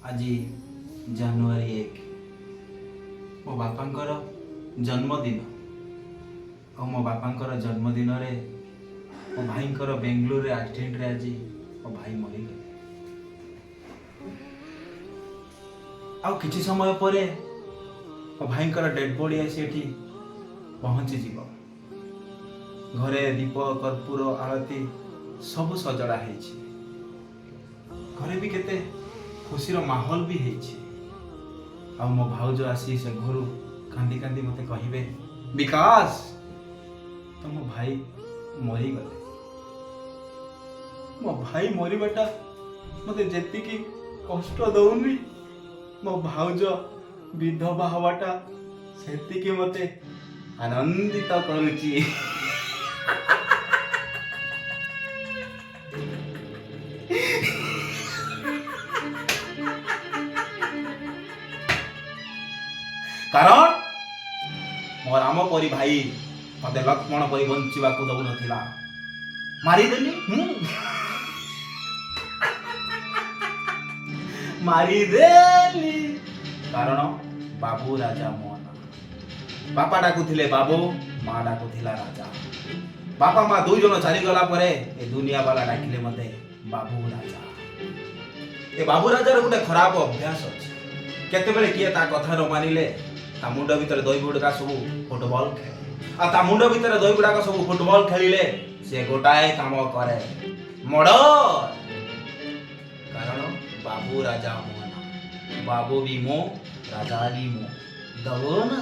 ଆଜି ଜାନୁଆରୀ 1, ମୋ ବାପାଙ୍କର ଜନ୍ମଦିନ। ଆଉ ମୋ ବାପାଙ୍କର ଜନ୍ମଦିନରେ ମୋ ଭାଇଙ୍କର ବେଙ୍ଗଲୋରରେ ଆକ୍ସିଡେଣ୍ଟରେ ଆଜି ମୋ ଭାଇ ମରିଗଲେ। ଆଉ କିଛି ସମୟ ପରେ ମୋ ଭାଇଙ୍କର ଡେଡ୍ ବଡି ଆସି ଏଠି ପହଞ୍ଚିଯିବ। ଘରେ ଦୀପ, କର୍ପୂର, ଆଳତି ସବୁ ସଜଡ଼ା ହେଇଛି। ଘରେ ବି କେତେ ଖୁସିର ମାହୋଲ ବି ହେଇଛି। ଆଉ ମୋ ଭାଉଜ ଆସି ସେ ଘରୁ କାନ୍ଦି କାନ୍ଦି ମୋତେ କହିବେ, "ବିକାଶ, ତମ ଭାଇ ମରିଗଲେ।" ମୋ ଭାଇ ମରିବାଟା ମୋତେ ଯେତିକି କଷ୍ଟ ଦଉନି, ମୋ ଭାଉଜ ବିଧବା ହବାଟା ସେତିକି ମୋତେ ଆନନ୍ଦିତ କରୁଛି। କାରଣ ମୋ ରାମ ପରି ଭାଇ ମତେ ଲକ୍ଷ୍ମଣ ପରି ବଞ୍ଚିବାକୁ ଦଉନଥିଲା, ମାରିଦେଲି। ମାରିଦେଲି। କାରଣ ବାବୁ ରାଜା ମୋ ନାଁ। ବାପା ଡାକୁଥିଲେ ବାବୁ, ମା ଡାକୁଥିଲା ରାଜା। ବାପା ମା ଦୁଇ ଜଣ ଚାଲିଗଲା ପରେ ଏ ଦୁନିଆ ବାଲା ଡାକିଲେ ମତେ ବାବୁ ରାଜା। ଏ ବାବୁ ରାଜାର ଗୋଟେ ଖରାପ ଅଭ୍ୟାସ ଅଛି। କେତେବେଳେ କିଏ ତା କଥା ନ ମାନିଲେ ତା ମୁଣ୍ଡ ଭିତରେ ଦହି ଗୁଡ଼ାକ ସବୁ ଫୁଟବଲ ଖେଳେ। ଆଉ ତା ମୁଣ୍ଡ ଭିତରେ ଦହି ଗୁଡ଼ାକ ସବୁ ଫୁଟବଲ ଖେଳିଲେ ସେ ଗୋଟାଏ କାମ କରେ, ମର୍ଡର। କାରଣ ବାବୁ ରାଜା ମୋ ନା। ବାବୁ ବି ମୋ, ରାଜା ବି ମୋ। ଦବ ନା?